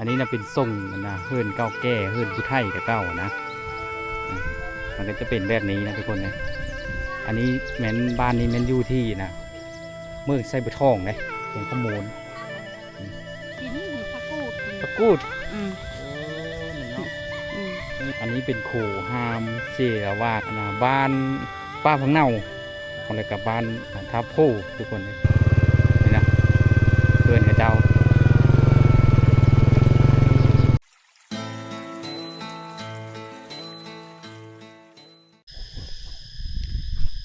ອັນນີ້ນະເປັນຊົງອັນນະ ເຮືອນເກົ່າແກ່ ເຮືອນຜູ້ໄທແຕ່ເກົ່ານະ ອາ ມັນກໍຈະເປັນແບບນີ້ນະທຸກຄົນເອີຍ. ອັນນີ້ແມ່ນ ບ້ານນີ້ແມ່ນຢູ່ທີ່ນະ ເມືອງໄຊບົວທອງເດ້ ແຂວງຄຳມ່ວນ. ອືມ ກິນຜັກກູດ ຜັກກູດ ອືມ ໂອ້ ນີ້ເນາະ ອືມ ອັນນີ້ເປັນໂຂງຫາມເສລະຫວ່າງອັນນະ ບ້ານປ່າຜັກເນົ່າ ແລ້ວກໍບ້ານທ່າໂພ ທຸກຄົນເອີຍ. ນີ້ນະ ເຮືອນເຂົາເຈົ້າ.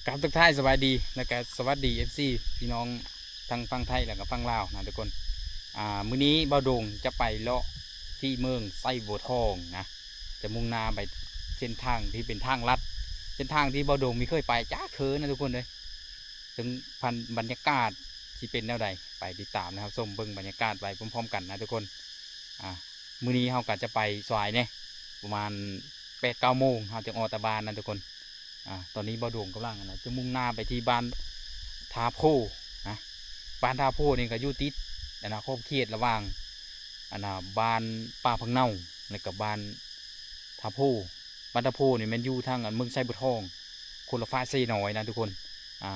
ກາບທັກທາຍສະບາຍດີ ແລ້ວກະສະຫວັດດີ ເອັຟຊີ ພີ່ນ້ອງທັງຝັ່ງໄທ ແລ້ວກະຝັ່ງລາວນະທຸກຄົນ. ອາ ມື້ນີ້ບ່າວໂດງຈະໄປເລາະທີ່ເມືອງໄຊບົວທອງນະ ຈະມຸ່ງໜ້າໄປເສັ້ນທາງທີ່ເປັນທາງລັດ ເສັ້ນທາງທີ່ບ່າວໂດງບໍ່ເຄີຍໄປຈັກເທື່ອນະທຸກຄົນເອີຍ. ເຊິ່ງພັນ ບັນຍາກາດຊິເປັນແນວໃດ ໄປຕິດຕາມນະ ຮັບຊົມເບິ່ງບັນຍາກາດໄປພ້ອມໆກັນນະທຸກຄົນ. ອາ ມື້ນີ້ເຮົາກໍຈະໄປສາຍແດ່ ປະມານແປດເກົ້າໂມງ ເຮົາຈຶ່ງອອກຈາກບ້ານນະທຸກຄົນ. ອາ ຕອນນີ້ບ່າວໂດງກຳລັງ ອັນນະ ຈະມຸ່ງໜ້າໄປທີ່ບ້ານທ່າໂພນະ. ບ້ານທ່າໂພນີ້ກໍຢູ່ຕິດ ອັນນະ ຂອບເຂດລະຫວ່າງ ອັນນະ ບ້ານປ່າຜັກເນົ່າ ແລ້ວກໍບ້ານທ່າໂພ. ບ້ານທ່າໂພນີ້ແມ່ນຢູ່ທາງ ອັນ ເມືອງໄຊບົວທອງ ຄົນລະຟາກເຊນ້ອຍນະທຸກຄົນ. ອາ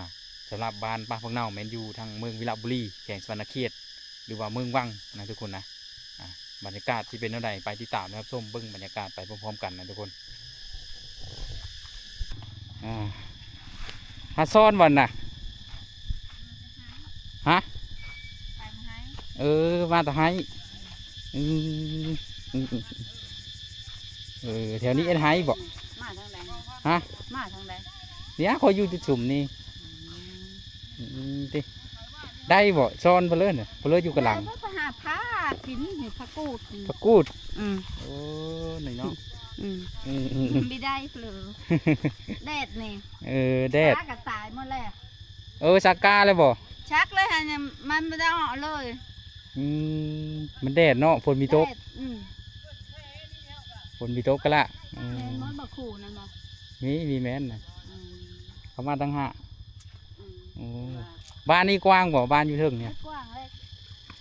ສຳລັບບ້ານປ່າຜັກເນົ່າແມ່ນຢູ່ທາງເມືອງວິລະບູລີ ແຂວງສະຫວັນນະເຂດ ຫຼືວ່າເມືອງວັງນະທຸກຄົນນະ. ອາ ບັນຍາກາດຊິເປັນແນວໃດ ໄປຕິດຕາມ ແລະ ຮັບຊົມເບິ່ງບັນຍາກາດໄປພ້ອມໆກັນນະທຸກຄົນ. ອາ ຫາຊ້ອນບໍ່ນະ? ຮະ? ເອີ ມາແຕ່ໄຮ່. ອືມ ເອີ ແຖວນີ້ເຮັດໄຮ່ບໍ່? ມາທາງໃດ? ຮະ? ມາທາງໃດ? ນີ້ ຂ້ອຍຢູ່ຈຸດຊຸມນີ້. ອືມ ອືມ ຕິ ໄດ້ບໍ່? ຊ້ອນເພິ່ນເລີຍ ເພິ່ນເລີຍຢູ່ກັບຫຼັງ. ໄປຫາຜ້າກິນ ຜັກກູດ ຜັກກູດ. ອືມ ໂອ້ ໜ້ອຍເນາະ. ອືມ ອືມໆໆ ບໍ່ໄດ້ເລີຍ ແດດນີ້. ເອີ ແດດ ສາກະຕາຍໝົດແລ້ວ. ເອີ ສາກາແລ້ວບໍ່? ສາກແລ້ວຫັ້ນ ມັນບໍ່ໄດ້ອອກເລີຍ. ອືມ ມັນແດດເນາະ ຝົນມີຕົກ. ແດດ ອືມ ຝົນມີຕົກກະລະ. ອືມ ແມ່ນໝົດບໍ່ຄູນັ້ນບໍ່? ມີ ມີແມ່ນນະ. ອືມ ເຂົາມາຕ່າງຫາກ. ອືມ ໂອ້ ວ່າ ບ້ານນີ້ກວ້າງບໍ່? ບ້ານຢູ່ເທິງນີ້ ກວ້າງເລີຍ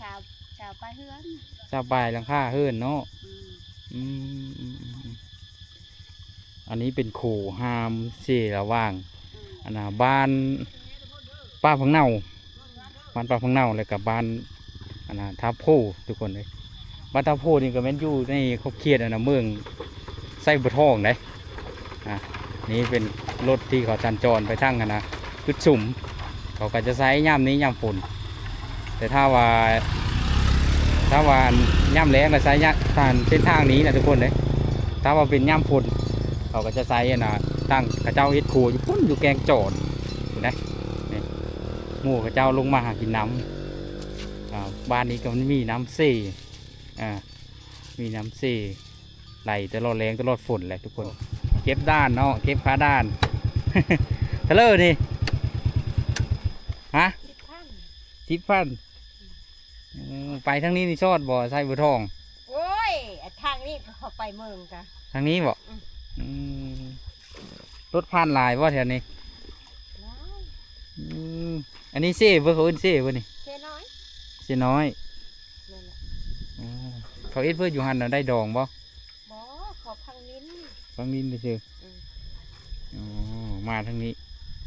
ຊາວ ຊາວປາຍເຮືອນ ຊາວປາຍຫຼັງຄາເຮືອນເນາະ. ອືມ ອືມໆໆ ອັນນີ້ເປັນໂຂງຫາມເສລະຫວ່າງ ອືມ ອັນນະ ບ້ານປ່າຜັກເນົ່າ ບ້ານປ່າຜັກເນົ່າ ແລ້ວກະບ້ານ ອັນນະ ທ່າໂພ ທຸກຄົນເອີຍ. ບ້ານທ່າໂພນີ້ກໍແມ່ນຢູ່ໃນຂອບເຂດ ອັນນະ ເມືອງໄຊບົວທອງເດ້. ອາ ນີ້ເປັນລົດທີ່ເຂົາສັນຈອນໄປທາງ ອັນນະ ຈຸດຊຸມ ເຂົາກໍຈະໃຊ້ຍາມນີ້ຍາມຝົນ. ແຕ່ຖ້າວ່າ ຖ້າວ່າຍາມແລ້ງລະໃຊ້ຍາມ ທາງເສັ້ນທາງນີ້ນະທຸກຄົນເດ້. ຖ້າວ່າເປັນຍາມຝົນ ເຂົາກໍຈະໃຊ້ ອັນນະ ທາງເຂົາເຈົ້າເຮັດຄົວຢູ່ພຸ້ນ ຢູ່ແກ້ງຈອນພຸ້ນເດ້. ນີ້ ໝູ່ເຂົາເຈົ້າລົງມາຫາກິນນ້ຳ. ອາ ບ້ານນີ້ກໍມັນມີນ້ຳເຊ ອາ ມີນ້ຳເຊ ໄຫຼຕະຫຼອດແລ້ງຕະຫຼອດຝົນແຫຼະທຸກຄົນ. ເກັບດ່ານເນາະ ເກັບຄ່າດ່ານ. ເທົ່າເລີນີ້? ຮະ? ສິບພັນ ສິບພັນ. ເອີ ໄປທາງນີ້ນີ້ຊອດບໍ່ ໄຊບົວທອງ? ໂອ້ຍ ທາງນີ້ເຂົາໄປເມືອງກະ ທາງນີ້ບໍ່? ອືມ ອືມ ລົດຜ່ານຫຼາຍບໍ່ແຖວນີ້? ຫຼາຍ. ອືມ ອັນນີ້ເຊບໍ່? ເຂົາເອີ້ນເຊບໍ່ນີ້? ເຊນ້ອຍ ເຊນ້ອຍ. ນັ້ນແຫຼະ. ອໍ ເຂົາເຮັດເພື່ອຢູ່ຫັ້ນນະ ໄດ້ດອງບໍ່? ບໍ່ ເຂົາຝັງດິນ ຝັງດິນຊື່ໆ. ອືມ ອໍ ມາທາງນີ້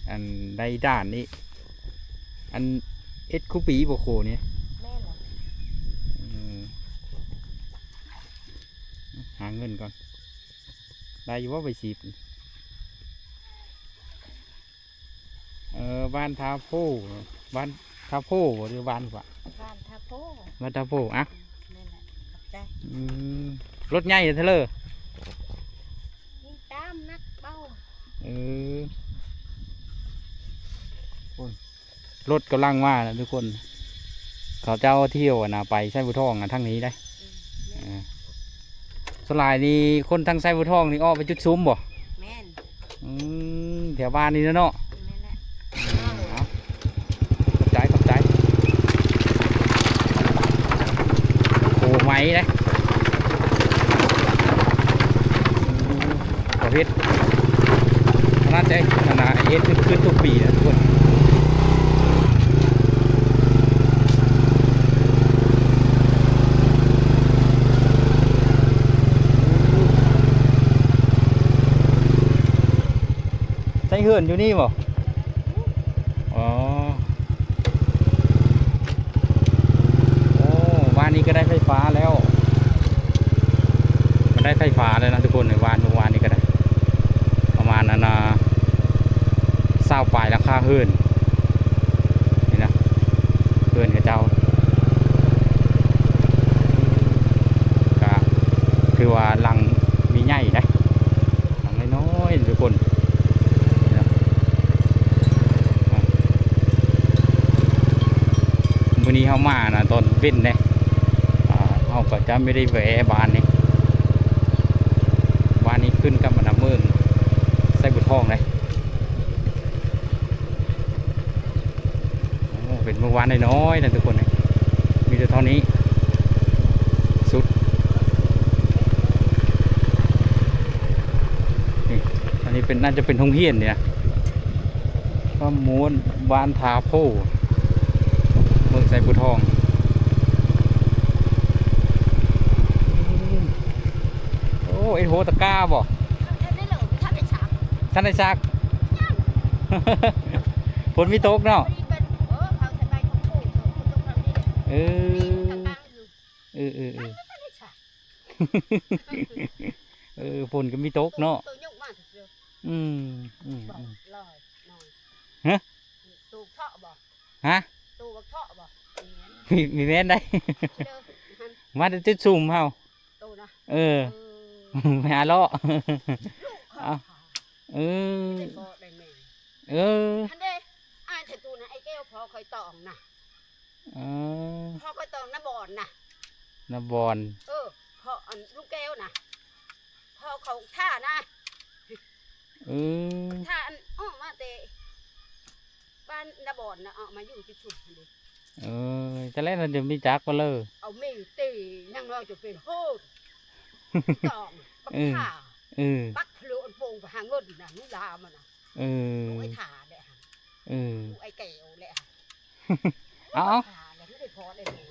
ອັນ ໄດ້ດ່ານນີ້ ອັນ ເຮັດຄູ່ປີບໍ່ໂຄນີ້? ແມ່ນແຫຼະ. ອືມ ຫາເງິນກ່ອນ ໄດ້ຢູ່ບໍ່ໃບສິບ? ເອີ ບ້ານທ່າໂພ ບ້ານທ່າໂພບໍ່ ຫຼືບ້ານຫວະ? ບ້ານທ່າໂພ ບ້ານທ່າໂພ. ອະ ແມ່ນແຫຼະ ຂອບໃຈ. ອືມ ລົດໃຫຍ່ເທື່ອເລີ? ຍິງຕາມໜັກເບົາ. ເອີ ໂອ້ຍ ລົດກຳລັງມາແລ້ວທຸກຄົນ. ເຂົາເຈົ້າທ່ຽວ ອັນນະ ໄປໄຊບົວທອງ ອັນ ທາງນີ້ໄດ໋. ອືມ ແມ່ນ. ເອີ ສ່ວນຫຼາຍນີ້ຄົນທາງໄຊບົວທອງນີ້ອອກໄປຈຸດຊຸມບໍ່? ແມ່ນ. ອືມ ແຖວບ້ານນີ້ແຫຼະເນາະ. ແມ່ນແຫຼະ. ເອົາ ຂອບໃຈ ຂອບໃຈ. ໂອ້ ໄໝເດ້ ເຂົາເຮັດ ຂະໜາດໃດ ອັນນະ ເຮັດຄື ຄືທຸກປີນະທຸກຄົນ. ເຮືອນຢູ່ນີ້ບໍ່? ອໍ ໂອ້ ບ້ານນີ້ກໍໄດ້ໄຟຟ້າແລ້ວ ມັນໄດ້ໄຟຟ້າແລ້ວນະທຸກຄົນ ໃນບ້ານເມື່ອວານນີ້ກໍໄດ້ ປະມານອັນນ່າ ຊາວປາຍຫຼັງຄາເຮືອນ ນີ້ນະ ເຮືອນເຂົາເຈົ້າ ກະຖືວ່າຫຼັງມີໃຫຍ່ໄດ໋ ຫຼັງນ້ອຍໆ ທຸກຄົນ ມື້ນີ້ເຮົາມານະ ຕອນເວັນເດ້ ອ່າ ເຮົາກໍຈະບໍ່ໄດ້ແວ່ບ້ານນີ້ ບ້ານນີ້ຂຶ້ນກັບອັນນາເມືອງໄຊບົວທອງເດ້. ໂອ້ ເປັນເມືອງວານນ້ອຍໆ ນະທຸກຄົນ ມີແຕ່ເທົ່ານີ້ສຸດ ນີ້ ອັນນີ້ເປັນ ໜ້າຈະເປັນໂຮງຮຽນນີ້ນະ ບ້ານໂມນ ບ້ານທ່າໂພ ເມືອງໄຊບົວທອງ. ໂອ້ ເຮັດໂຮຕະກ້າບໍ່? ທັນໄດ້ເລີຍ ທັນໄດ້ຊັກ ທັນໄດ້ຊັກ ຍັງ ຝົນມີຕົກເນາະ ພໍດີເປັນ ເອີ ເຂົາໃສ່ໃບຂອງປູກ ຝົນຕົກເທົ່ານີ້ ເອີ ມີຕະກ້າຢູ່ ເອີໆໆ ທັນໄດ້ຊັກ ເອີ ຝົນກໍມີຕົກເນາະ ໂຕຍົກມາຊື່ໆ ອືມ ອືມ ອືມ ລອຍ ລອຍ ຮະ? ໂຕເທາະບໍ່? ຮະ? ໂຕບັກເທາະບໍ່? ມີ ມີແມ່ນໄດ໋ ເດີ ມາແຕ່ຈຸດຊຸມເຮົາ ໂຕນະ ເອີ ເອີ ໄປຫາເລາະ ເອົາ ເອີ ໄດ້ພໍ່ໄດ້ແມ່ ເອີ ຫັ້ນເດ້ ອ້າຍແທ້ຕູນະ ໄອ້ແກ້ວພໍ່ຂ້ອຍຕອງນະ ເອີ ພໍ່ຂ້ອຍຕອງນາບອນນະ ນາບອນ ເອີ ພໍ່ອັນລຸງແກ້ວນະ ພໍ່ເຂົາທ່ານະ ເອີ ທ່າອັນອອກມາແຕ່ບ້ານນາບອນນະ ອອກມາຢູ່ຈຸດຊຸມຫັ້ນເດ້ ເອີ ຈັ່ງໃດລະຈະມີຈັກບໍ່ເລີ ເອົາມີຕີຍັງນ້ອຍຈະເປັນໂຫດ ຕອງ ບັກ ເອີ ຂ້າ ເອີ ບັກພະໂລອັນໂປ່ງໄປຫາເງິນນະ ລູກລາວມັນນະ ເອີ ລູກໄອ້ທ່າແຫຼະ ເອີ ລູກໄອ້ແກ້ວແຫຼະ ເອົາ ເອົາ ລູກໄອ້ທ່າແຫຼະ ໄດ້ພໍ່ໄດ້ແມ່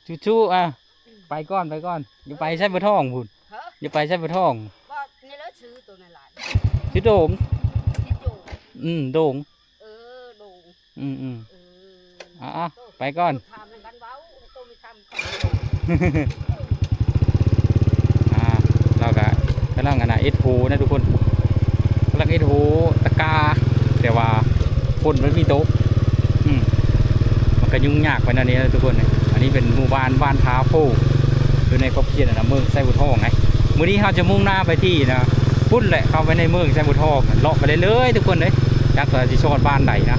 ສູ້ໆ ອ່ະ ອືມ ໄປກ່ອນ ໄປກ່ອນ ຢ່າໄປ ເອີ ໄຊບົວທອງພຸ້ນ ຮະ ຢ່າໄປໄຊບົວທອງ ບໍ່ ນີ້ແຫຼະຊື່ໂຕນັ້ນລະ ຊື່ໂດງ ຊື່ໂດງ ອືມ ໂດງ ເອີ ໂດງ ອືມໆ ເອີ ເອົາໆ ໂຕ ໄປກ່ອນ ໂຕຖາມນຳກັນເວົ້າ ໂຕມີຄຳ ອ່າ ລາວກະກຳລັງອັນນ່າເຮັດໂຮນະທຸກຄົນ ກຳລັງເຮັດໂຮຕະກາ ແຕ່ວ່າຝົນມັນມີຕົກ ອືມ ມັນກະຫຍຸ້ງຍາກໄປແນວນີ້ນະທຸກຄົນ. ອັນນີ້ເປັນໝູ່ບ້ານ ບ້ານທ່າໂພ ຢູ່ໃນຂອບເຂດອັນນ່າເມືອງໄຊບົວທອງໄດ໋. ມື້ນີ້ເຮົາຈະມຸ່ງໜ້າໄປທີ່ນະ ພຸ້ນແຫຼະ ເຂົ້າໄປໃນເມືອງໄຊບົວທອງ ເລາະໄປເລື້ອຍໆ ທຸກຄົນເອີຍ ຈັກວ່າຊິຊອດບ້ານໃດນະ.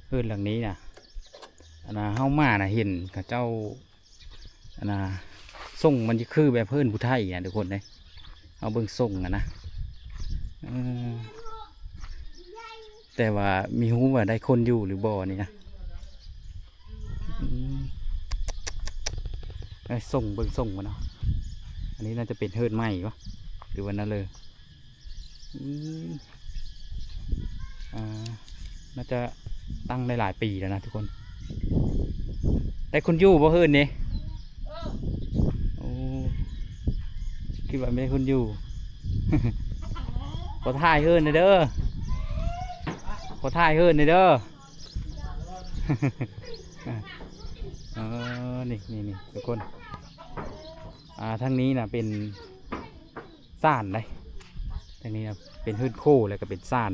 ເຮືອນຫຼັງນີ້ນະ ອັນນ່າ ເຮົາມານະ ເຫັນເຂົາເຈົ້າ ອັນນ່າ ຊົງມັນຈະຄືແບບເຮືອນຜູ້ໄທນະທຸກຄົນເອີຍ ເຮົາເບິ່ງຊົງຫັ້ນນະ ເອີ ແຕ່ວ່າມີຮູ້ວ່າໄດ້ຄົນຢູ່ຫຼືບໍ່ນີ້ນະ ອືມ ເອີ ຊົງ ເບິ່ງຊົງມັນເນາະ ອັນນີ້ໜ້າຈະເປັນເຮືອນໃໝ່ບໍ ຫຼືວ່າແນວເລີ? ອືມ ອ່າ ໜ້າຈະຕັ້ງໄດ້ຫຼາຍປີແລ້ວນະທຸກຄົນ. ໄດ້ຄົນຢູ່ບໍ່ເຮືອນນີ້? ໂອ້ ຄິດວ່າບໍ່ໄດ້ຄົນຢູ່. ຂໍຖ່າຍເຮືອນແດ່ເດີ ຂໍຖ່າຍເຮືອນແດ່ເດີ. ເອີ ນີ້ໆໆ ທຸກຄົນ ອ່າ ທາງນີ້ນະເປັນ ສານໃດ໋ ທາງນີ້ນະເປັນເຮືອນໂຄ ແລ້ວກໍເປັນສານ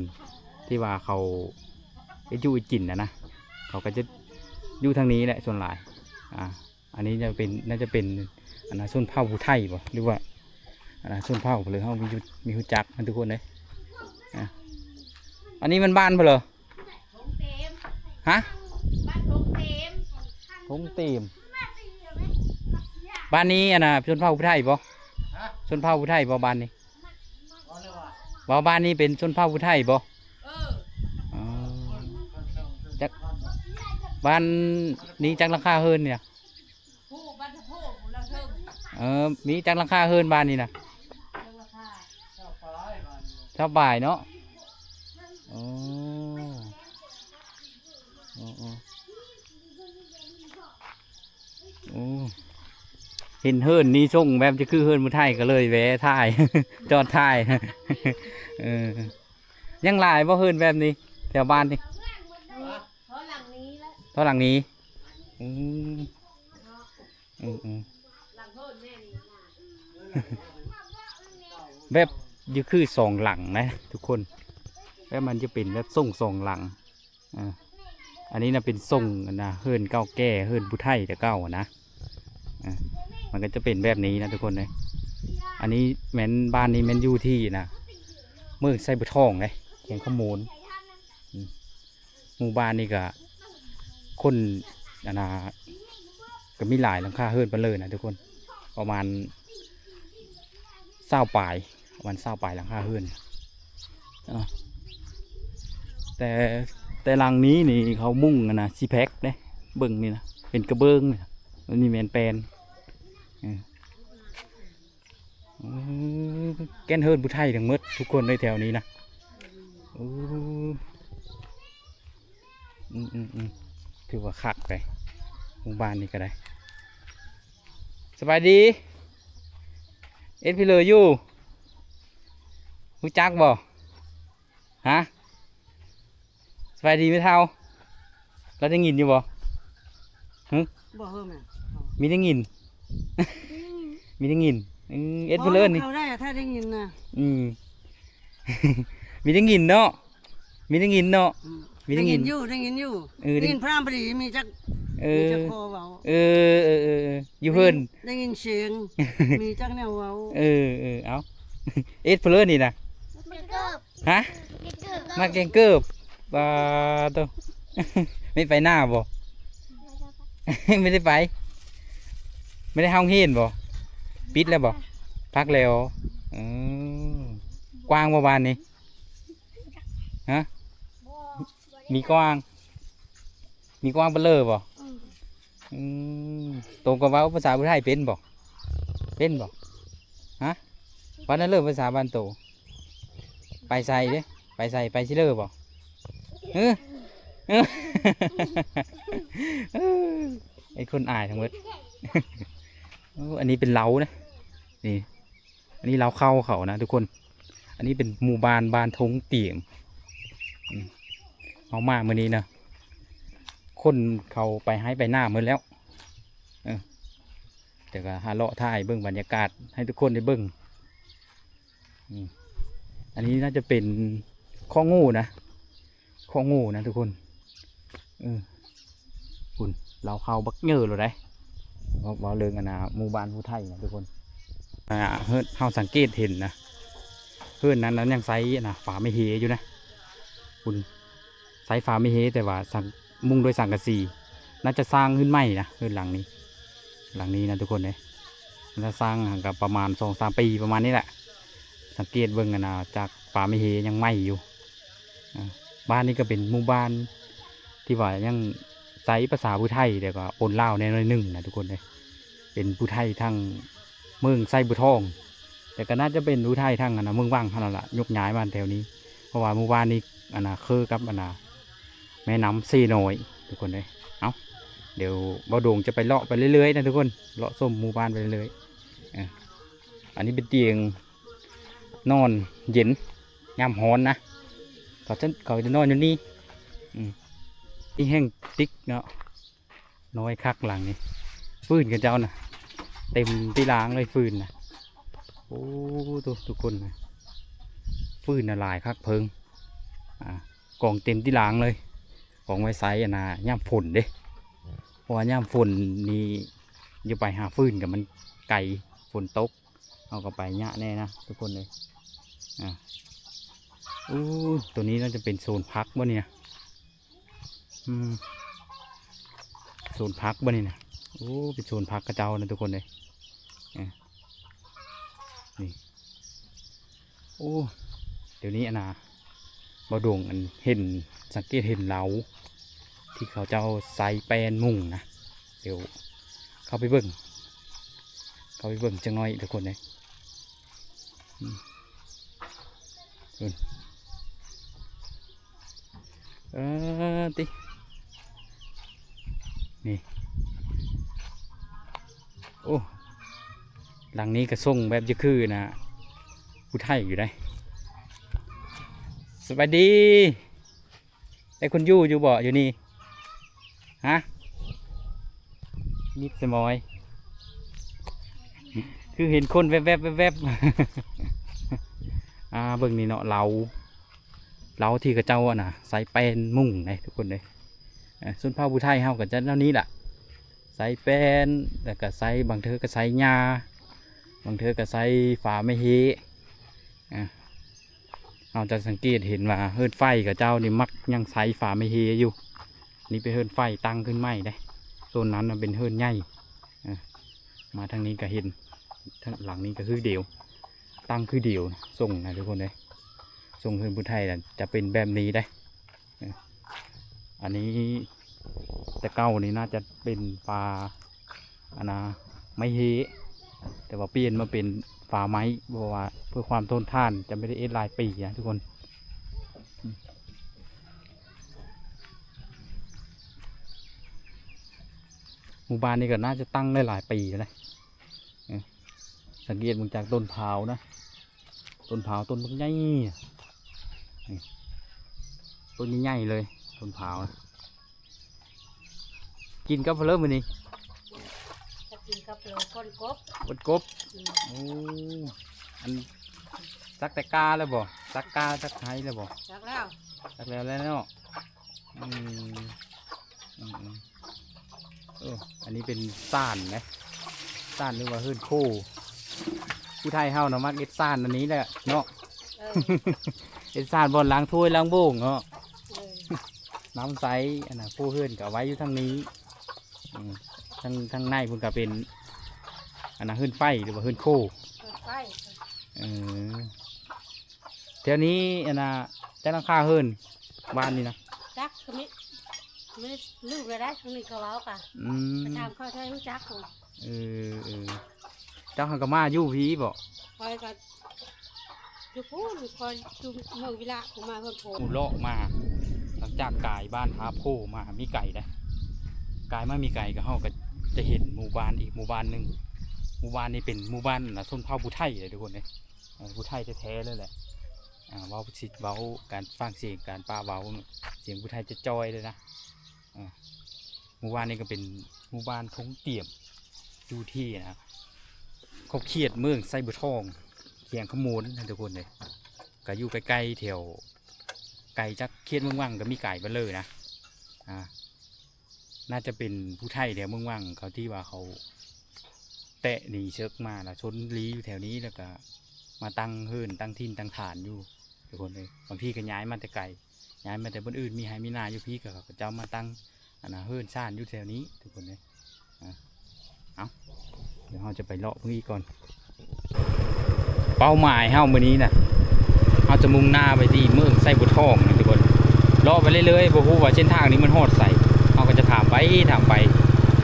ທີ່ວ່າເຂົາເຮັດຢູ່ເຮັດກິນນະນະ ເຂົາກໍຈະຢູ່ທາງນີ້ແຫຼະສ່ວນຫຼາຍ. ອ່າ ອັນນີ້ຈະເປັນ ໜ້າຈະເປັນ ອັນນ່າ ຊົນເຜົ່າຜູ້ໄທບໍ ຫຼືວ່າ ອັນນ່າ ຊົນເຜົ່າ ຫຼືເຮົາມີ ມີຮູ້ຈັກນະທຸກຄົນເອີຍ. ອ່າ ອັນນີ້ແມ່ນບ້ານເພິ່ນເຫຼື? ຮະ? ບ້ານທົ່ງເຕັມ ທົ່ງເຕັມ ບ້ານນີ້ ອັນນ່າ ຊົນເຜົ່າຜູ້ໄທບໍ? ຮະ? ຊົນເຜົ່າຜູ້ໄທບໍບ້ານນີ້? ເວົ້າແລ້ວວ່າ ເວົ້າບ້ານນີ້ເປັນຊົນເຜົ່າຜູ້ໄທບໍ? ເອີ ອໍ ຈັກ ບ້ານນີ້ຈັກຫຼັງຄາເຮືອນນີ້ນະ? ຜູ້ ບ້ານທະໂພຜູ້ລາວເທິງ. ເອີ ມີຈັກຫຼັງຄາເຮືອນບ້ານນີ້ນະ? ຊາວປາຍເນາະ. ໂອ້ ໂອ້ ໂອ້. ເຫັນເຮືອນນີ້ຊົງແບບຈະຄືເຮືອນຜູ້ໄທ ກໍເລີຍແວ່ຖ່າຍ ຈອດຖ່າຍ. ເອີ ຍັງຫຼາຍບໍ່ເຮືອນແບບນີ້ແຖວບ້ານນີ້? ເທົ່າຫຼັງນີ້ແຫຼະ ເທົ່າຫຼັງນີ້. ອືມ ເນາະ ອືມໆ ຫຼັງເຮືອນແມ່ນີ້ນະ ແບບຢູ່ຄືສອງຫຼັງນະທຸກຄົນ ແບບມັນຈະເປັນແບບຊົງສອງຫຼັງ. ອ່າ ອັນນີ້ນະເປັນຊົງ ອັນນະ ເຮືອນເກົ່າແກ່ ເຮືອນຜູ້ໄທແຕ່ເກົ່ານະ. ອ່າ ມັນກໍຈະເປັນແບບນີ້ນະທຸກຄົນເອີຍ. ອັນນີ້ແມ່ນ ບ້ານນີ້ແມ່ນຢູ່ທີ່ນະ ເມືອງໄຊບູທອງເດ້ ແຂວງຄຳມ່ວນ. ອືມ ໝູ່ບ້ານນີ້ກະຄົນ ອັນນະ ກະມີຫຼາຍຫຼັງຄາເຮືອນປານເລີຍນະທຸກຄົນ ປະມານຊາວປາຍ ປະມານຊາວປາຍຫຼັງຄາເຮືອນ. ເນາະ ແຕ່ ແຕ່ຫຼັງນີ້ນີ້ເຂົາມຸງ ອັນນະ ຊີແພັກເດ້ ເບິ່ງນີ້ນະ ເປັນກະເບື້ອງນີ້ນະ ອັນນີ້ແມ່ນແປ້ນ. ເອີ ເອີ ແກ່ນເຮືອນຜູ້ໄທທັງໝົດທຸກຄົນເລີຍແຖວນີ້ນະ. ເອີ ອືມໆໆ ຖືວ່າຄັກໄດ໋ ໝູ່ບ້ານນີ້ກໍໄດ້. ສະບາຍດີ ເອັດພິເລີຢູ່ ຮູ້ຈັກບໍ່? ຮະ? ສະບາຍດີແມ່ເຖົ້າ ລາວໄດ້ຍິນຢູ່ບໍ່? ຫຶ? ບໍ່ເຮີ້ແມ່ນ ມີໄດ້ຍິນ ມີໄດ້ຍິນ. ເອີ ເອັດເພິເລີນີ້ ເວົ້ານຳເຂົາໄດ້ ຖ້າໄດ້ຍິນນະ. ອືມ ມີໄດ້ຍິນເນາະ ມີໄດ້ຍິນເນາະ. ອືມ ມີໄດ້ຍິນ ໄດ້ຍິນຢູ່ ໄດ້ຍິນຢູ່. ເອີ ໄດ້ຍິນພຣາມພໍດີ ມີຈັກ ເອີ ມີຈັກຂໍ້ເວົ້າ. ເອີ ເອີ ເອີ ຢູ່ເຮືອນ ໄດ້ຍິນ ໄດ້ຍິນສຽງ ມີຈັກແນວເວົ້າ. ເອີ ເອີ ເອົ້າ ເອັດເພິເລີນີ້ນະ ຮະ? ມາແກງເກີບ ປາໂຕ ໄດ້ໄປນາບໍ່? ໄມ່ໄດ້ໄປ ໄມ່ໄດ້ເຂົ້າໂຮງຮຽນບໍ່? ປິດແລ້ວບໍ່? ພັກແລ້ວ. ອືມ ກວ້າງບໍ່ບ້ານນີ້? ຮະ? ມີກວ້າງ ມີກວ້າງປານເລີບໍ່? ອືມ ອືມ ໂຕກໍເວົ້າພາສາຜູ້ໄທເປັນບໍ່? ເປັນບໍ່? ຮະ? ເວົ້າແນວເລີພາສາບ້ານໂຕ. ໄປໃສເດ້? ໄປໃສ? ໄປຊິເລີບໍ່? ເອີ ເອີ ເອີ ໄອ້ຄົນອາຍທັງໝົດ. ໂອ້ ອັນນີ້ເປັນເລົານະ ນີ້ ອັນນີ້ເລົາເຄົ້າເຂົານະທຸກຄົນ. ອັນນີ້ເປັນໝູ່ບ້ານ ບ້ານທົ່ງຕຽງ. ອືມ ເຮົາມາມື້ນີ້ນະ ຄົນເຂົາໄປໄຮ່ໄປນາໝົດແລ້ວ. ເອີ ແຕ່ກໍຫາເລາະຖ່າຍເບິ່ງບັນຍາກາດໃຫ້ທຸກຄົນໄດ້ເບິ່ງ. ອືມ ອັນນີ້ໜ້າຈະເປັນຄອກງູນະ ຄອກງູນະທຸກຄົນ. ເອີ ພຸ້ນ ເລົາເຂົ້າບັກເຍີໂລດໃດ໋. ເວົ້າ ເວົ້າເລື່ອງອັນນ່າ ໝູ່ບ້ານຜູ້ໄທນະທຸກຄົນ. ອ່າ ເຮືອນ ເຮົາສັງເກດເຫັນນະ ເຮືອນນັ້ນນະຍັງໃຊ້ອັນນ່າ ຝາໄມ້ເຮຢູ່ນະ ພຸ້ນ. ໃຊ້ຝາໄມ້ເຮ ແຕ່ວ່າສັງ ມຸງດ້ວຍສັງກະສີ. ໜ້າຈະສ້າງຂຶ້ນໃໝ່ນະ ເຮືອນຫຼັງນີ້ ຫຼັງນີ້ນະທຸກຄົນເອີຍ. ໜ້າຈະສ້າງຫາງກະປະມານສອງສາມປີປະມານນີ້ແຫຼະ. ສັງເກດເບິ່ງຫັ້ນນະ ຈາກຝາໄມ້ເຮຍັງໃໝ່ຢູ່. ອ່າ ບ້ານນີ້ກໍເປັນໝູ່ບ້ານທີ່ວ່າຍັງໃຊ້ພາສາຜູ້ໄທ ແຕ່ກໍປົນລາວແດ່ໜ້ອຍໜຶ່ງນະທຸກຄົນເອີຍ. ເປັນຜູ້ໄທທາງເມືອງໄຊບູທອງ ແຕ່ກໍໜ້າຈະເປັນຜູ້ໄທທາງອັນນ່າ ເມືອງວັງຫັ້ນລະ ຍົກຍ້າຍມາແຖວນີ້ ເພາະວ່າໝູ່ບ້ານນີ້ອັນນ່າ ຄືກັບອັນນ່າ ແມ່ນ້ຳເຊນ້ອຍທຸກຄົນເອີຍ. ເອົ້າ ດຽວບ່າວໂດງຈະໄປເລາະໄປເລື້ອຍໆນະທຸກຄົນ ເລາະຊົມໝູ່ບ້ານໄປເລື້ອຍໆ. ເອີ ອັນນີ້ເປັນຕຽງນອນເຢັນຍາມຮ້ອນນະ ເຂົາຈະ ເຂົາຈະນອນຢູ່ນີ້. ອືມ ມີແຮ່ງຕິກເນາະ. ນ້ອຍຄັກຫຼັງນີ້ ຟືນຂະເຈົ້ານະ ເຕັມຕິລາງເລີຍຟືນນະ. ໂອ້ ທຸກ ທຸກຄົນນະ ຟືນນະຫຼາຍຄັກເພີງ ອ່າ ກອງເຕັມຕິລາງເລີຍ ກອງໄວ້ໃຊ້ອັນນ່າ ຍາມຝົນເດ້ ເພາະວ່າຍາມຝົນນີ້ ຢ່າໄປຫາຟືນກໍມັນໄກ ຝົນຕົກ ເຮົາກໍໄປຍາກແດ່ນະທຸກຄົນເອີຍ. ອ່າ ໂອ້ ໂຕນີ້ໜ້າຈະເປັນໂຊນຜັກບໍ່ນີ້ນະ? ອືມ ສວນຜັກບໍ່ນີ້ນະ? ໂອ້ ເປັນສວນຜັກເຂົາເຈົ້ານະທຸກຄົນເອີຍ. ເອີ ນີ້ ໂອ້ ດຽວນີ້ອັນນ່າ ບ່າວດວງອັນເຫັນ ສັງເກດເຫັນເລົາທີ່ເຂົາເຈົ້າໃຊ້ແປ້ນມຸງນະ. ດຽວເຂົ້າໄປເບິ່ງ ເຂົ້າໄປເບິ່ງຈັກໜ້ອຍທຸກຄົນເອີຍ. ອືມ ເອີ ຕິ ນີ້ ໂອ້ ຫຼັງນີ້ກໍຊົງແບບຈະຄືນະ ຜູ້ໄທຢູ່ໃດ໋. ສະບາຍດີ ໄດ້ຄົນຢູ່ຢູ່ບໍ່ຢູ່ນີ້? ຮະ? ມິດສະໝອຍ ຄືເຫັນຄົນແວບໆ ແວບໆ. ອ່າ ເບິ່ງນີ້ເນາະ ເລົາ ເລົາທີ່ເຂົາເຈົ້າ ອັນນະ ໃສ່ແປ້ນມຸງເດ້ທຸກຄົນເດ້. ເອີ ຊົນເຜົ່າຜູ້ໄທເຮົາກໍຈະແນວນີ້ລະ ໃສ່ແປ້ນ ແລ້ວກໍໃສ່ ບາງເທື່ອກໍໃສ່ຫຍ້າ ບາງເທື່ອກໍໃສ່ຝາໄມ້ເຮ. ອ່າ ເຮົາຈະສັງເກດເຫັນວ່າເຮືອນໄຟເຂົາເຈົ້ານີ້ມັກຍັງໃຊ້ຝາໄມ້ເຮຢູ່. ນີ້ເປັນເຮືອນໄຟຕັ້ງຂຶ້ນໃໝ່ເດ້ ໂຊນນັ້ນນະເປັນເຮືອນໃຫຍ່. ອ່າ ມາທາງນີ້ກໍເຫັນ ທາງຫຼັງນີ້ກໍຄືດຽວ ຕັ້ງຄືດຽວ ຊົງນະທຸກຄົນເດ້. ຊົງເຮືອນຜູ້ໄທນະຈະເປັນແບບນີ້ເດ້. ເອີ ອັນນີ້ແຕ່ເກົ່ານີ້ໜ້າຈະເປັນຝາ ອັນນະ ໄມ້ເຮ ແຕ່ວ່າປ່ຽນມາເປັນຝາໄມ້ ເພາະວ່າເພື່ອຄວາມທົນທານ ຈະໄມ່ໄດ້ເຮັດຫຼາຍປີນະທຸກຄົນ. ໝູ່ບ້ານນີ້ກໍໜ້າຈະຕັ້ງໄດ້ຫຼາຍປີແລ້ວນະ. ເອີ ສັງເກດເບິ່ງຈາກຕົ້ນພ້າວນະ ຕົ້ນພ້າວຕົ້ນບັກໃຫຍ່ ນີ້ ຕົ້ນໃຫຍ່ໆ ເລີຍ ຕົ້ນພ້າວນະ. ກິນກັບເລີມື້ນີ້ ຈະກິນກັບເລີ ປົ່ນກົບ ປົ່ນກົບ. ອືມ ໂອ້ ອັນ ສັກແຕ່ກ້າແລ້ວບໍ່? ສັກກ້າສັກໄຮແລ້ວບໍ່? ສັກແລ້ວ ສັກແລ້ວແລ້ວເນາະ. ອືມ ອືມໆ ເອີ ອັນນີ້ເປັນສານນະ ສານ ຫຼືວ່າເຮືອນໂຄ. ຜູ້ໄທເຮົານະມັກເຮັດສານອັນນີ້ແຫຼະເນາະ. ເອີ ເຮັດສານບ່ອນລ້າງຖ້ວຍລ້າງໂບງເນາະ. ເອີ ນ້ຳໃຊ້ ອັນນະ ໂຄເຮືອນກໍເອົາໄວ້ຢູ່ທາງນີ້. ອືມ ທາງ ທາງໃນພຸ້ນກໍເປັນ ອັນນະ ເຮືອນໄຟ ຫຼືວ່າເຮືອນໂຄ? ເຮືອນໄຟ. ເອີ ແຖວນີ້ ອັນນະ ຈັກຫຼັງຄາເຮືອນບ້ານນີ້ນະ? ຈັກ ກໍມີ ມີ ລືມແລ້ວໄດ໋ ທາງນີ້ກໍເວົ້າກະ. ອືມ ໄປຖາມເຂົາ ເຂົາຮູ້ຈັກ. ເອີ ເອີ ເຈົ້າຫັ້ນກໍມາຢູ່ພີ້ບໍ່? ຂ້ອຍກໍຢູ່ພຸ້ນ ຂ້ອຍຢູ່ເມືອງວິລະ ຜູ້ມາເຮືອນໂພ. ເລາະມາ ຫຼັງຈາກກາຍບ້ານທ່າໂພມາ ມີໄກໄດ໋ ກາຍມາມີໄກ ກໍເຮົາກໍຈະເຫັນໝູ່ບ້ານອີກໝູ່ບ້ານໜຶ່ງ. ໝູ່ບ້ານນີ້ເປັນໝູ່ບ້ານ ອັນນະ ຊົນເຜົ່າຜູ້ໄທເດ້ທຸກຄົນເດ້. ເອີ ຜູ້ໄທແທ້ໆ ເລີຍແຫຼະ. ອ່າ ເວົ້າ ຊິເວົ້າການຟັງສຽງການປະເວົ້າ ສຽງຜູ້ໄທຈະຈ່ອຍເລີຍນະ. ອ່າ ໝູ່ບ້ານນີ້ກໍເປັນໝູ່ບ້ານທົ່ງຕຽມ ຢູ່ທີ່ນະ ຂອບເຂດເມືອງໄຊບົວທອງ ແຂວງຄຳມ່ວນນະທຸກຄົນເດ້. ກໍຢູ່ໃກ້ໆ ແຖວ ໄກຈາກເຂດເມືອງວັງກໍມີໄກເບິດເລີຍນະ. ອ່າ ໜ້າຈະເປັນຜູ້ໄທແຖວເມືອງວັງເຂົາ ທີ່ວ່າເຂົາແຕະໜີເສິກມາ ແລ້ວຊົນລີ້ຢູ່ແຖວນີ້ ແລ້ວກໍມາຕັ້ງເຮືອນຕັ້ງຖິ່ນຕັ້ງຖານຢູ່ທຸກຄົນເອີຍ. ບາງທີກໍຍ້າຍມາແຕ່ໄກ ຍ້າຍມາແຕ່ບ່ອນອື່ນ ມີໄຮ່ມີນາຢູ່ພີ້ ກໍເຂົາເຈົ້າມາຕັ້ງ ອັນນະ ເຮືອນຊານຢູ່ແຖວນີ້ທຸກຄົນເອີຍ. ອ່າ ເອົາ ດຽວເຮົາຈະໄປເລາະເບິ່ງອີກກ່ອນ. ເປົ້າໝາຍເຮົາມື້ນີ້ນະ ເຮົາຈະມຸ່ງໜ້າໄປທີ່ເມືອງໄຊບົວທອງນະທຸກຄົນ. ເລາະໄປເລື້ອຍໆ ບໍ່ຮູ້ວ່າເສັ້ນທາງນີ້ມັນຮອດໃສ ເຮົາກໍຈະຖາມໄປຖາມໄປ.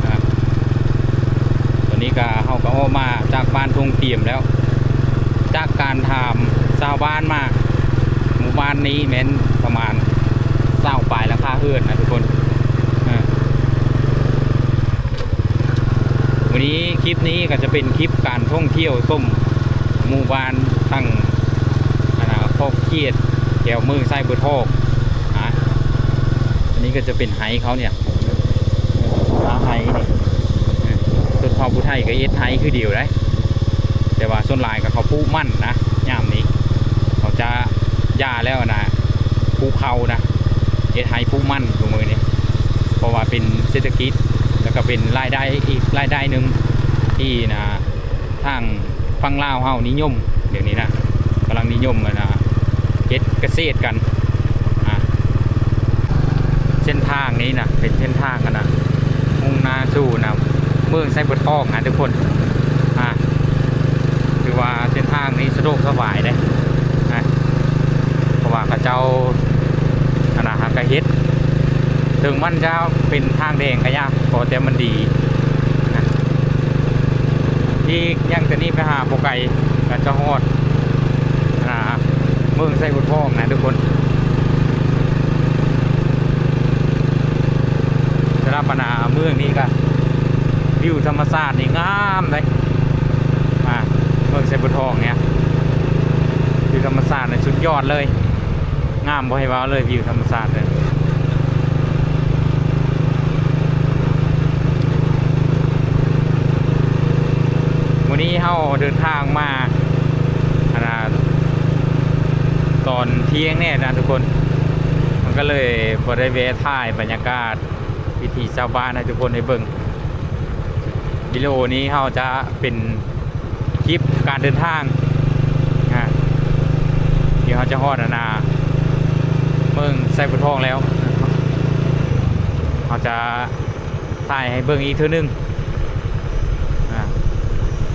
ອ່າ ຕອນນີ້ກໍ ເຮົາກໍອອກມາຈາກບ້ານທົ່ງຕຽມແລ້ວ ຈາກການຖາມຊາວບ້ານມາ ໝູ່ບ້ານນີ້ແມ່ນປະມານຊາວປາຍຫຼັງຄາເຮືອນນະທຸກຄົນ. ເອີ ມື້ນີ້ ຄລິບນີ້ກໍຈະເປັນຄລິບການທ່ອງທ່ຽວຊົມໝູ່ບ້ານທັງ ອັນນະ ຂອບເຂດແຖວເມືອງໄຊບົວທອງ. ອ່າ ອັນນີ້ກໍຈະເປັນໄຮ່ເຂົານີ້ ອ່າ ໄຮ່ນີ້ ເອີ ຊົນເຜົ່າຜູ້ໄທກໍເຮັດໄຮ່ຄືດຽວໄດ໋ ແຕ່ວ່າສ່ວນຫຼາຍກໍເຂົາປູກມັນນະ. ຍາມນີ້ເຂົາຈະຢ່າແລ້ວນະ ປູກເຂົ້ານະ ເຮັດໄຮ່ປູກມັນຊຸມື້ນີ້ ເພາະວ່າເປັນເສດຖະກິດ ແລ້ວກໍເປັນລາຍໄດ້ອີກລາຍໄດ້ໜຶ່ງທີ່ນະ ທາງຝັ່ງລາວເຮົານິຍົມ ດຽວນີ້ນະ ກຳລັງນິຍົມ ອັນນະ ເຮັດກະເສດກັນ. ອ່າ ເສັ້ນທາງນີ້ນະ ເປັນເສັ້ນທາງ ອັນນະ ມຸ່ງໜ້າສູ່ນະ ເມືອງໄຊບົວທອງນະທຸກຄົນ. ອ່າ ຖືວ່າເສັ້ນທາງນີ້ສະດວກສະບາຍເດ້ ອ່າ ເພາະວ່າເຂົາເຈົ້າ ອັນນະ ຫາກະເຮັດ ເຖິງມັນຈະເປັນທາງແດງກໍຢ່າ ຂໍແຕ່ມັນດີນະ. ອີກຢ່າງແຕ່ນີ້ໄປຫາບໍ່ໄກ ກໍຈະຮອດ ອ່າ ເມືອງໄຊບົວທອງນະທຸກຄົນ. ສຳລັບ ອັນນະ ເມືອງນີ້ກໍ ວິວທຳມະຊາດນີ້ງາມເດ້ ອ່າ ໄຊບົວທອງເນຍ ວິວທຳມະຊາດນີ້ສຸດຍອດເລີຍ ງາມບໍ່ໃຫ້ເວົ້າເລີຍ ວິວທຳມະຊາດເລີຍ. ມື້ນີ້ເຮົາເດີນທາງມາ ອັນນ່າ ຕອນທ່ຽງແນ່ນະທຸກຄົນ ມັນກໍເລີຍບໍ່ໄດ້ແວະຖ່າຍບັນຍາກາດ ວິຖີຊາວບ້ານໃຫ້ທຸກຄົນໄດ້ເບິ່ງ. ວິດີໂອນີ້ເຮົາຈະເປັນຄລິບການເດີນທາງ ອາ ດຽວເຮົາຈະຮອດ ອັນນ່າ ເມືອງໄຊບົວທອງແລ້ວ ເຮົາຈະຖ່າຍໃຫ້ເບິ່ງອີກເທື່ອໜຶ່ງ. ອາ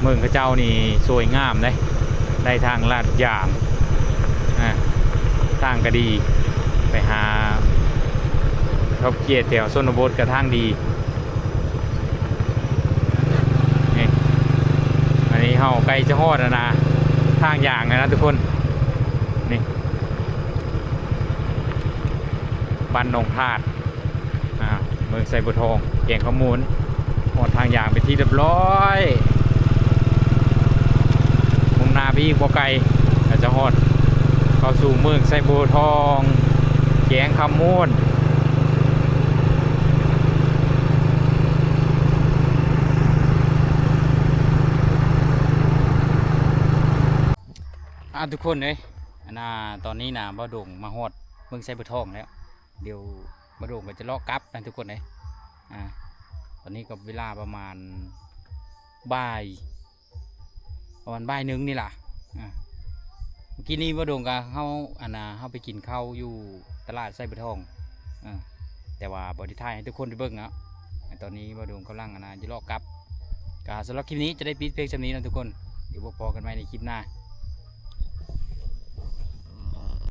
ເມືອງເຂົາເຈົ້ານີ້ສວຍງາມເດ້ ໄດ້ທາງລາດຢາງ ອາ ທາງກໍດີ ໄປຫາຂອບເຂດແຖວຊົນນະບົດກໍທາງດີ. ນີ້ ອັນນີ້ເຮົາໃກ້ຈະຮອດ ອັນນ່າ ທາງຢາງແລ້ວນະທຸກຄົນ. ນີ້ ບ້ານໜອງທາດ ອາ ເມືອງໄຊບົວທອງ ແຂວງຄຳມ່ວນ ຮອດທາງຢາງເປັນທີ່ຮຽບຮ້ອຍ. ມຸ່ງໜ້າໄປອີກບໍ່ໄກ ກໍຈະຮອດເຂົ້າສູ່ເມືອງໄຊບົວທອງ ແຂວງຄຳມ່ວນ. ອາ ທຸກຄົນເອີຍ ອັນນ່າ ຕອນນີ້ນະ ບ່າວດົງມາຮອດເມືອງໄຊບົວທອງແລ້ວ. ດຽວບ່າວດົງກໍຈະເລາະກັບນະທຸກຄົນເອີຍ. ອາ ຕອນນີ້ກໍເວລາປະມານບ່າຍ ປະມານບ່າຍໜຶ່ງນີ້ລະ. ອາ ມື້ກີ້ນີ້ບ່າວດົງກໍເຮົາ ອັນນ່າ ເຮົາໄປກິນເຂົ້າຢູ່ຕະຫຼາດໄຊບົວທອງ ເອີ ແຕ່ວ່າບໍ່ໄດ້ຖ່າຍໃຫ້ທຸກຄົນໄດ້ເບິ່ງເນາະ. ຕອນນີ້ບ່າວດົງກຳລັງ ອັນນ່າ ຈະເລາະກັບ. ກໍສຳລັບຄລິບນີ້ຈະໄດ້ປິດພຽງສ່ຳນີ້ນະທຸກຄົນ. ດຽວພົບພໍ້ກັນໃໝ່ໃນຄລິບໜ້າ.